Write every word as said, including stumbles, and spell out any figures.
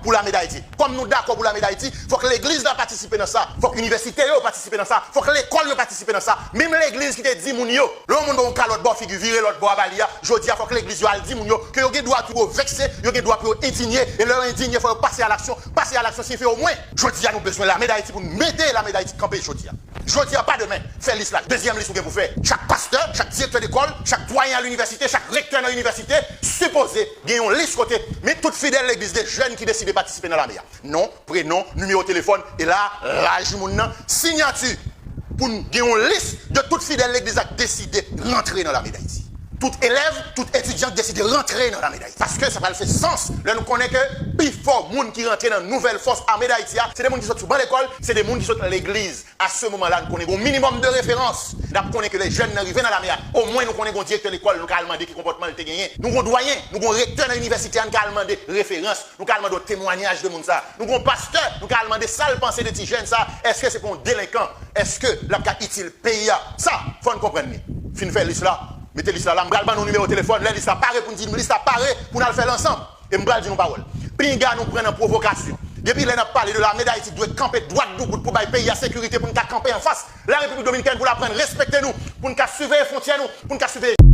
pou Lame Dayiti. Kòm nou dakò pou Lame Dayiti, fòk legliz la patisipe nan sa, fòk inivèsite yo patisipe nan sa, fòk lekòl yo patisipe nan sa. Menm legliz ki te di moun yo, lè yon moun ba w yon kalòt bò figi, vire lòt bò a ba li a, jodi a fòk legliz yo al di moun yo ke yo gen dwa pou yo vekse, yo gen dwa pou yo endinye, e lè yo endinye, fò yo pase a laksyon. Pase a laksyon siyifi omwen, jodi a nou bezwen Lame Dayiti pou n mete Lame Dayiti kanpe jodi a. Jodi a, pa demen. Fè lis la. Dezyèm lis ou gen pou fè. Chak pastè, chak direktè lekòl, chak dwayen a linivèsite, chak rektè nan inivèsite, sipoze gen yon lis kote men tout fidèl legliz, de jèn ki deside patisipe nan lame a. Non, prenon, nimewo telefòn, e la, laj moun nan, siyati. Pou n gen yon lis de tout fidèl legliz la k deside rantre nan Lame Dayiti. Tout elèv, tout etidyan k deside rantre nan Lame Dayiti. Paske sa pral fè sans lè nou konnen ke pifò moun ki rantre nan nouvèl fòs Ame Dayiti a, se de moun ki sot sou ban lekòl, se de moun ki sot legliz. A se moman la, nou konnen gen yon minimòm de referans. N ap konnen ke lè jèn nan rive nan lame a, omwen nou konnen gen yon direktè lekòl, nou ka al mande ki konpòtman l te genyen. Nou gen yon dwayen, nou gen yon rektè nan inivèsite a, nou ka al mande referans. Nou ka al mande yon temwanyaj de moun sa. Nou gen yon pastè, nou ka al mande sa l panse de ti jèn sa. Èske se pa yon delenkan? Èske l ap ka itil peyi a? Sa, fò n konprann li. Fin fè lis la, mete lis la la, m pral ban nou nimewo telefòn. Lè lis la pare pou n di, lis la pare pou n al fè l ansanm. E m pral di nou pawòl. Pinga nou pran nan pwovokasyon. Depi lè n ap pale de Lame Dayiti dwe kanpe dwat doubout pou bay peyi a sekirite, pou n ka kanpe anfas Larepiblik Dominikèn, pou l aprann respekte nou, pou n ka siveye fwontyè nou, pou n ka siveye